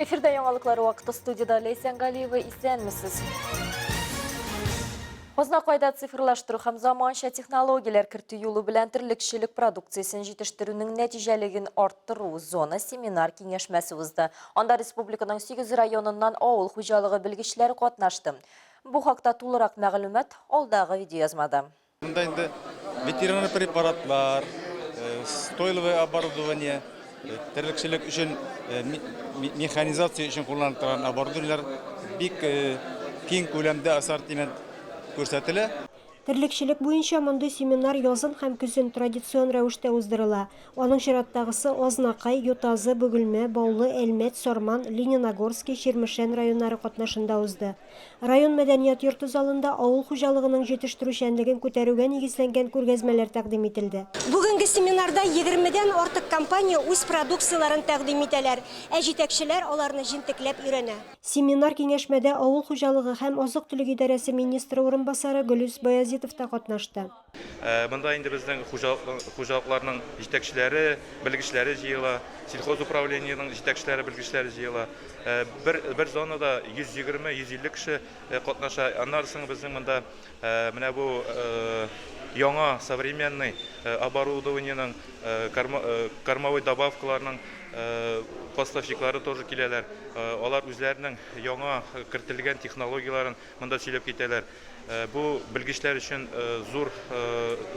Эфирда яңалыклар вакыты студиядә Ләйсән Галиева исәнмесез. Азнакайда цифрлаштыру һәм заманча технологияләр кертү юлы белән терлекчелек продукциясен җитештерүнең нәтиҗәлеген арттыру зона семинар киңәшмәсе узды. Анда республиканың 8 районыннан авыл хуҗалыгы белгечләре катнашты. Бу хакта тулырак мәгълүмат алдагы видеоязмада. Монда инде ветеринар препаратлар, стойловое оборудование, терлекчелек өчен механизация өчен кулланып торган оборудованиеләр бик киң күләмдә ассортимент күрсәтелә. Терлекчелек буенча мондый семинар язын һәм көзен традицион рәвештә уздырыла. Аның чираттагысы Азнакай, Ютазы, Бөгелмә, Баулы, Әлмәт, Сарман, Лениногорски, Чирмешән районнары катнашында узды. Район мәдәният йорты залында авыл хуҗалыгының җитештерүчәнлеген күтәрүгә нигезләнгән күргәзмәләр тәкъдим ителде. Бүгенге семинарда егермедән артык компания үз продукцияләрен тәкъдим итәләр, ә җитәкчеләр аларны җентекләп өйрәнә. Семинар-киңәшмәдә авыл хуҗалыгы һәм азык-төлек идарәсе министры урынбасары Гөлүс Баязитов та катнашты. Монда инде безнең хуҗалыкларның җитәкчеләре, белгечләре җыела, сельхозуправлениенең җитәкчеләре, белгечләре җыела. Бер, бер зонада 120-150 кеше катнаша. Аннары соң безнең монда менә бу яңа современный оборудованиенең, кормовой добавкаларның поставщиклары тоже киләләр. Алар үзләренең яңа кертелгән технологияләрен монда сөйләп китәләр. Бу белгечләр өчен зур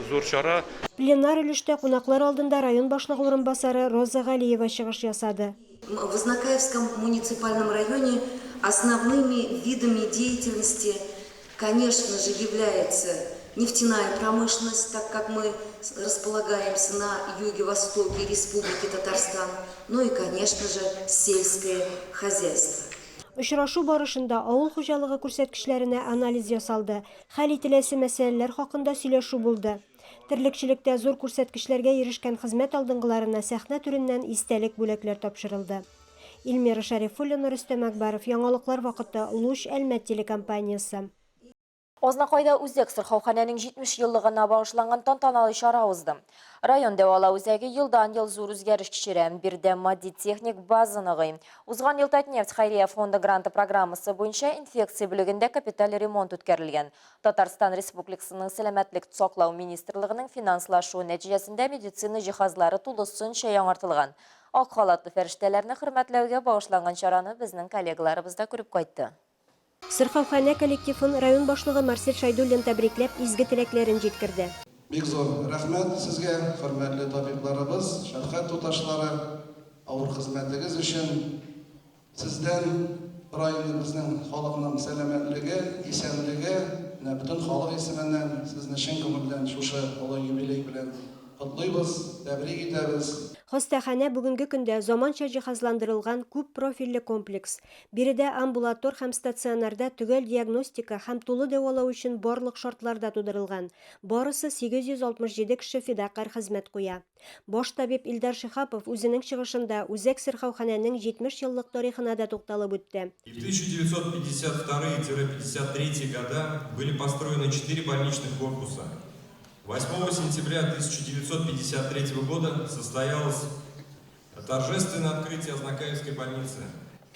зур чара. Пленар өлештә кунаклар алдында район башлыгы урынбасары Роза Галиева чыгыш ясады. В Азнакаевском муниципальном районе основными видами деятельности, конечно же, является нефтяная промышленность, так как мы располагаемся на юге-востоке Республики Татарстан, ну и, конечно же, сельское хозяйство. Очрашу барышында авыл хуҗалыгы күрсәткечләренә анализ ясалды, хәл ителәсе мәсьәләләр хакында сөйләшү булды. Терлекчелектә зур күрсәткечләргә ирешкән хезмәт алдынгыларына сәхнә түреннән истәлек бүләкләр тапшырылды. Эльмира Шәрифуллина, Рөстәм Әкбәров, Яңалыклар вакыты, Луч, Әлмәт телекомпаниясе. Азнакайда үзәк сырхауханәнең 70 еллыгына багышланган тантаналы чара узды. Район дәвалау үзәге елдан-ел зур үзгәреш кичерә. Биредә матди-техник база ныгый. Узган ел Татнефть хәйрия фонды гранты программасы буенча инфекция бүлегендә капиталь ремонт үткәрелгән. Татарстан Республикасының Сәламәтлек саклау министрлыгының финанслашуы нәтиҗәсендә медицина җиһазлары тулысынча яңартылган. Ак халатлы фәрештәләрне хөрмәтләүгә багышланган чараны безнең коллегаларыбыз да күреп кайтты. Сырхауханә коллективын район башлыгы Марсель Шәйдуллин тәбрикләп, изге теләкләрен җиткерде. Бик зур рәхмәт сезгә, хөрмәтле табибларыбыз, шәфкать туташлары, авыр хезмәтегез өчен. Сездән районыбызның халыкның сәламәтлеге, исәнлеге, менә бөтен халык исеменнән сезне чын күңелдән шушы олы юбилей белән котлыйбыз, тәбрик итәбез. Хастаханә бүгенге көндә заманча җиһазландырылган күп профильле комплекс. Биредә амбулатор һәм стационарда төгәл диагностика һәм тулы дәвалау өчен барлык шартлар да тудырылган. Барысы 867 кеше фидакарь хезмәт куя. Баш табиб Илдар Шиһапов үзенең чыгышында үзәк сырхауханәнең 70 еллык тарихына да тукталып үтте. И в 1952-53 года были построены четыре больничных корпуса. 8 сентября 1953 года состоялось Торжественное открытие Азнакаевской больницы.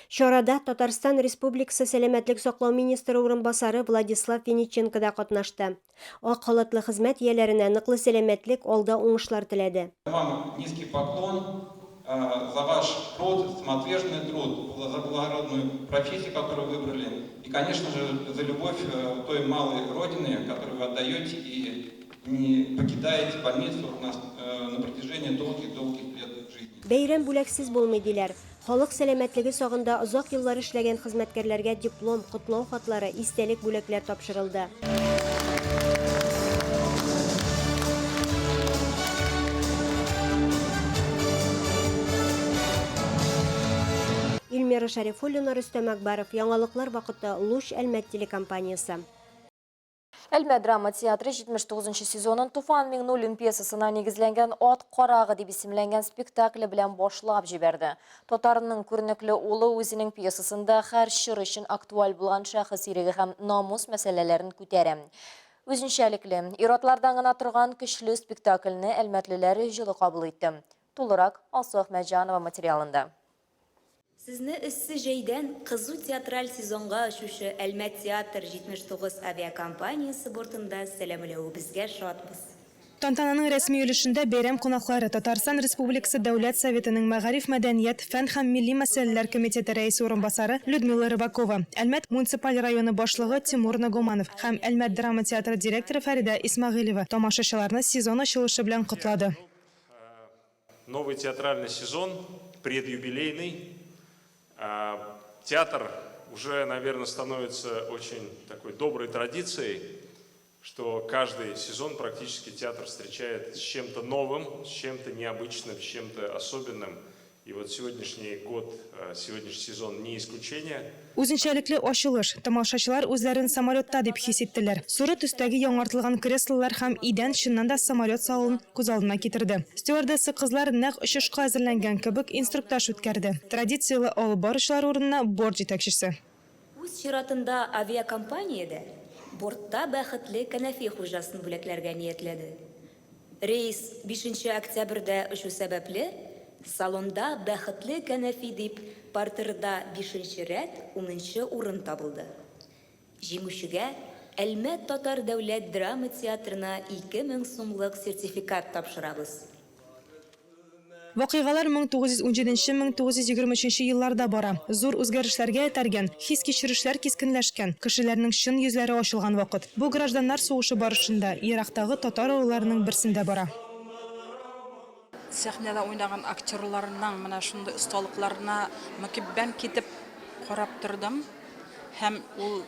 Чарада Татарстан Республикасы сәламәтлек саклау министры урынбасары Владислав Винниченко да катнашты. Ак халатлы хезмәт ияләренә ныклы сәламәтлек, алда уңышлар теләде. Вам низкий поклон за ваш труд, самоотверженный труд, за благородную профессию, которую выбрали, и, конечно же, за любовь той малой родины, которую вы отдаете и не покидаете больницу на протяжении долгих-долгих лет жизни. Бәйрәм бүләксез булмый, диләр. Халык сәламәтлеге сагында озак еллар эшләгән хезмәткәрләргә диплом, котлау хатлары, истәлек бүләкләр тапшырылды. Эльмира Шәрифуллина, Рөстәм Әкбәров, Яңалыклар вакыты, Луч, Әлмәт телекомпаниясе. Әлмәт драма театры 79 нчы сезонын Туфан Миңнуллин пьесасына нигезләнгән Ат карагы дип исемләнгән спектакле белән башлап җибәрде. Татарның күренекле улы үзенең пьесасында һәр чор өчен актуаль булган шәхес иреге һәм намус мәсьәләләрен күтәрә. Үзенчәлекле, ир-атлардан гына торган көчле спектакльне әлмәтлеләр җылы кабул итте. Тулырак Алсу Әхмәтҗанова материалында. Сезне эссе җәйдән кызу театраль сезонга очучы Әлмәт театр 79 авиакомпаниясе бортында сәламләвебезгә шатбыз. Тантананың рәсми өлешендә бәйрәм кунаклары, Татарстан Республикасы Дәүләт Советының Мәгариф, мәдәният, фән һәм милли мәсьәләләр комитеты рәисе урынбасары Людмила Рыбакова, Әлмәт муниципаль районы башлыгы Тимур Нагуманов һәм Әлмәт драма театры директоры Фәридә Исмәгыйлева тамашачыларны сезон ачылышы белән котлады. Новый театральный сезон, предюбилейный. Театр уже, наверное, становится очень такой доброй традицией, что каждый сезон практически театр встречает с чем-то новым, с чем-то необычным, с чем-то особенным. И вот сегодняшний год, сегодняшний сезон не исключение. Үзенчәлекле ачылыш. Тамашачылар үзләрен самолетта дип хис иттеләр. Соры төстәге яңартылган креслолар һәм идән чыннан да самолет салонын күз алдына китерде. Стюардесса кызлар нәкъ очышка әзерләнгән кебек инструктаж үткәрде. Традицияле алып баручылар урынына борт җитәкчесе. Үз чиратында авиакомпания дә бортта бәхетле кәнәфи хуҗасын бүләкләргә ниятләде. Рейс бишенче октябрьдә очу сәбәпле, салонда бәхетле кәнәфи дип партерда бишенче рәт унынчы урын табылды. Җиңүчегә Әлмәт татар дәүләт драма театрына 2000 сумлык сертификат тапшырабыз. Вакыйгалар 1917-1923 елларда бара. Зур үзгәрешләргә этәргән, хис-кичерешләр кискенләшкән, кешеләрнең чын йөзләре ачылган вакыт. Бу гражданнар сугышы барышында, ерактагы татар авылларының берсендә бара. Сәхнәдә уйнаган актерларның менә шундый осталыкларына мөкиббән китеп карап тордым. Һәм ул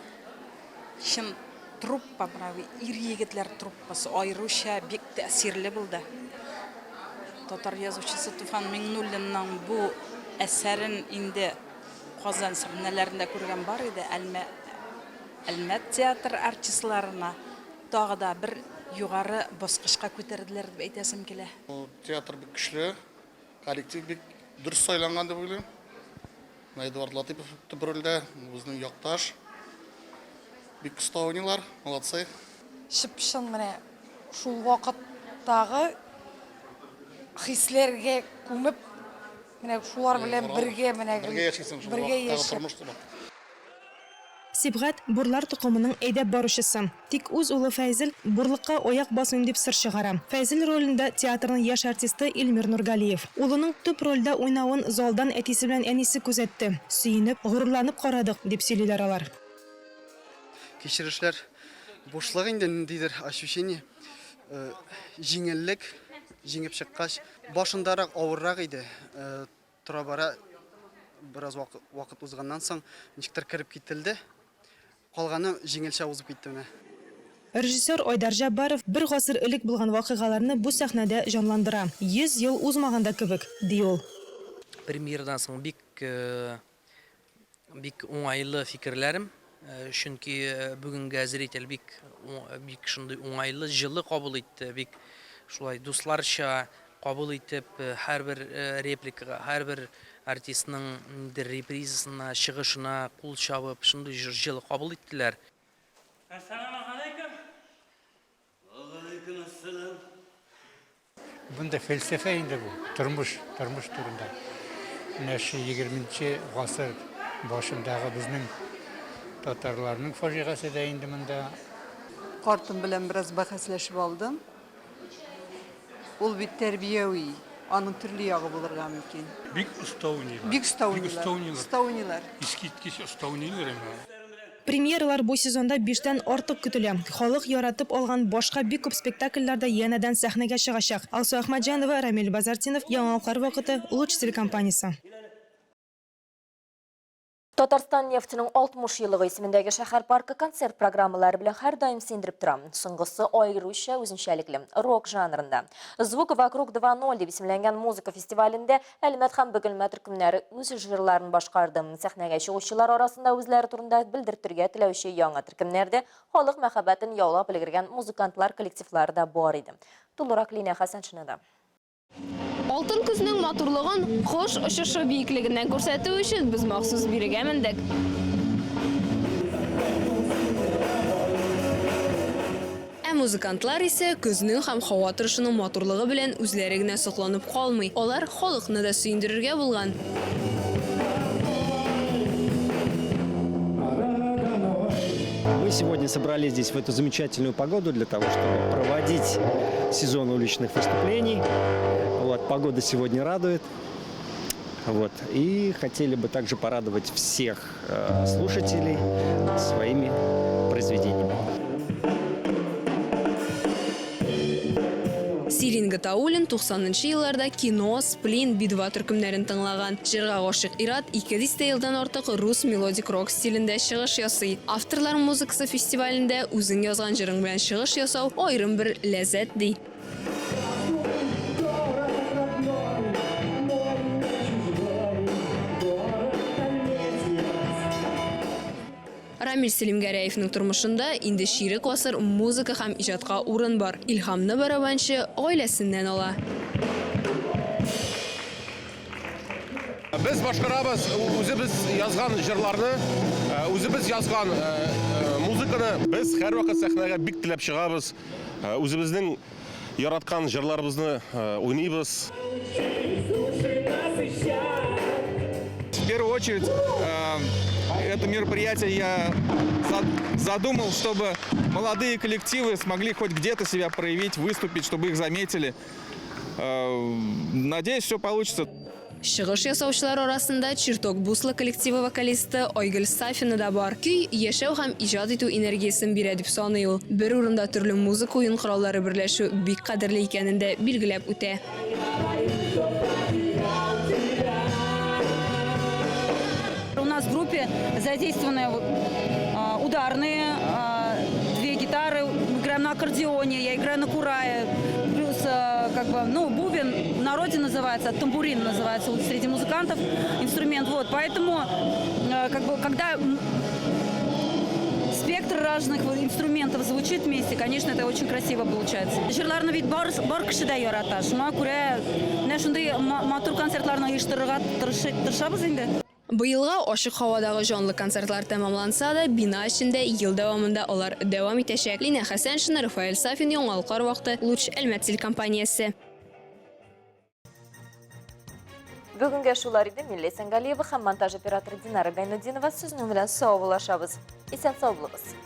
чын труппа, менә ир-егетләр труппасы аеруча бик тәэсирле булды. Татар язучысы Туфан Миңнуллинның бу әсәрен инде Казан сәхнәләрендә күргән бар иде. Әлмә Әлмәт театр артистларына тагы да бер югары баскычка күтәрделәр дип әйтәсем килә. Театр бик көчле, коллектив бик дөрес сайланган дип уйлыйм. Менә Эдуард Латыйпов төп рольдә, безнең якташ. Бик оста уйныйлар, молодцы. Чып-чын менә шул вакыттагы хисләргә күмеп, менә шулар белән бергә менә бергә яшисең, шул вакыттагы тормыш кебек. Сибгать, бурлар токымының әйдәп баручысы. Тик үз улы Фәйзел бурлыкка аяк басмыйм дип сыр чыгара. Фәйзел ролендә театрның яшь артисты Илмир Нургалиев. Улының төп рольдә уйнавын залдан әтисе белән әнисе күзәтте. Сөенеп, горурланып карадык, дип сөйлиләр алар. Кичерешләр бушлык инде, ниндидер ощущение, җиңеллек, җиңеп чыккач. Башындарак авыррак иде, Тора-бара бераз вакыт узганнан соң, ничектер кереп кителде. Калганы җиңелчә узып китте менә. Режиссер Айдар Җәббаров бер гасыр элек булган вакыйгаларны бу сәхнәдә җанландыра. 100 ел узмаган да кебек, ди ул. Премьерадан соң бик Бик уңайлы фикерләрем, чөнки бүгенге зритель бик бик шундый уңайлы, җылы кабул итте, бик шулай дусларча кабул итеп, һәрбер репликага, һәрбер артистның ниндидер репризасына, чыгышына кул чабып, шундый җылы кабул иттеләр. Әссәламегаләйкем! Вәгаләйкем әссәлам. Бунда фәлсәфә инде бу, тормыш, тормыш турында. Менә шу егерменче гасыр башындагы безнең татарларның фаҗигасе дә инде монда. Картым белән бераз бәхәсләшеп алдым. Ул бит тәрбияви, аның төрле ягы булырга мөмкин. Бик оста уйныйлар. Бик оста уйныйлар. Бик оста уйныйлар. Оста уйныйлар. Искиткеч оста уйныйлар әмма. Премьералар бу сезонда биштән артык көтелә. Халык яратып алган башка бик күп спектакльләр дә янәдән сәхнәгә чыгачак. Алсу Әхмәтҗанова, Рамил Базартдинов, Яңалыклар вакыты, Луч телекомпаниясе. Татарстан нефтенең 60 еллыгы исемендәге шәһәр паркы концерт программалары белән һәрдаим сөендереп тора. Соңгысы аеруча үзенчәлекле, рок жанрында. Звук вокруг 2.0 дип исемләнгән музыка фестивалендә Әлмәт һәм Бөгелмә төркемнәре үз җырларын башкарды. Сәхнәгә чыгучылар арасында үзләре турында белдертергә теләүче яңа төркемнәр дә, халык мәхәббәтен яулап өлгергән музыкантлар коллективлары да бар иде. Тулырак Линә Хәсәншинада. Алтын көзнең матурлыгын кош очышы биеклегеннән күрсәтү өчен без махсус бирегә мендек. Ә музыкантлар исә көзнең һәм һава торышының матурлыгы белән үзләре генә сокланып калмый, алар халыкны да сөендерергә булган. сегодня собрались здесь в эту замечательную погоду для того, чтобы проводить сезон уличных выступлений. Вот, погода сегодня радует. Вот. И хотели бы также порадовать всех слушателей своими произведениями. Сирин Гатауллин 90 нчы елларда Кино, Сплин, Би-2 төркемнәрен тыңлаган. Җырга гашыйк ир-ат ике дистә елдан артык рус мелодик рок стилендә чыгыш ясый. Авторлар музыкасы фестивалендә үзең язган җырың белән чыгыш ясау аерым бер ләззәт, ди. Рамил Сәлимгәрәевның тормышында инде чирек гасыр музыка һәм иҗатка урын бар. Илһамны барабанчы гаиләсеннән ала. Без башкарабыз үзебез язган җырларны, үзебез язган музыканы. Без һәрвакыт сәхнәгә бик теләп чыгабыз. Үзебезнең яраткан җырларыбызны уйныйбыз. В первую очередь, это мероприятие я задумал, чтобы молодые коллективы смогли хоть где-то себя проявить, выступить, чтобы их заметили. Надеюсь, все получится. Чыгыш ясаучылар арасында Чертог Бусла коллективы вокалисты Айгөл Сафина да бар. Көй, яшәү һәм иҗат итү энергиясен бирә, дип саный ул. Бер урында төрле музыка уен кораллары берләшү бик кадерле икәнен дә билгеләп үтә. У нас в группе задействованы ударные, две гитары, мы играем на аккордеоне, я играю на курае, плюс как бы, ну, бубен в народе называется, тамбурин называется вот среди музыкантов инструмент, вот, поэтому, как бы, когда спектр разных инструментов звучит вместе, конечно, это очень красиво получается. Җырларны бит бар, бар кеше дә ярата, шуңа күрә менә шундый матур концертларны оештырырга тырышабыз инде. Быелга ачык һавадагы җанлы концертлар тәмамланса да, бина эчендә ел дәвамында алар дәвам итәчәк. Линә Хәсәншина, Рафаэль Сафин, Яңалыклар вакыты, Луч, Әлмәт телекомпаниясе. Бүгенгә шулар иде. Мин Ләйсән Галиева һәм монтаж операторы Динара Гайнутдинова сезнең белән саубуллашабыз. Исән-сау булыгыз.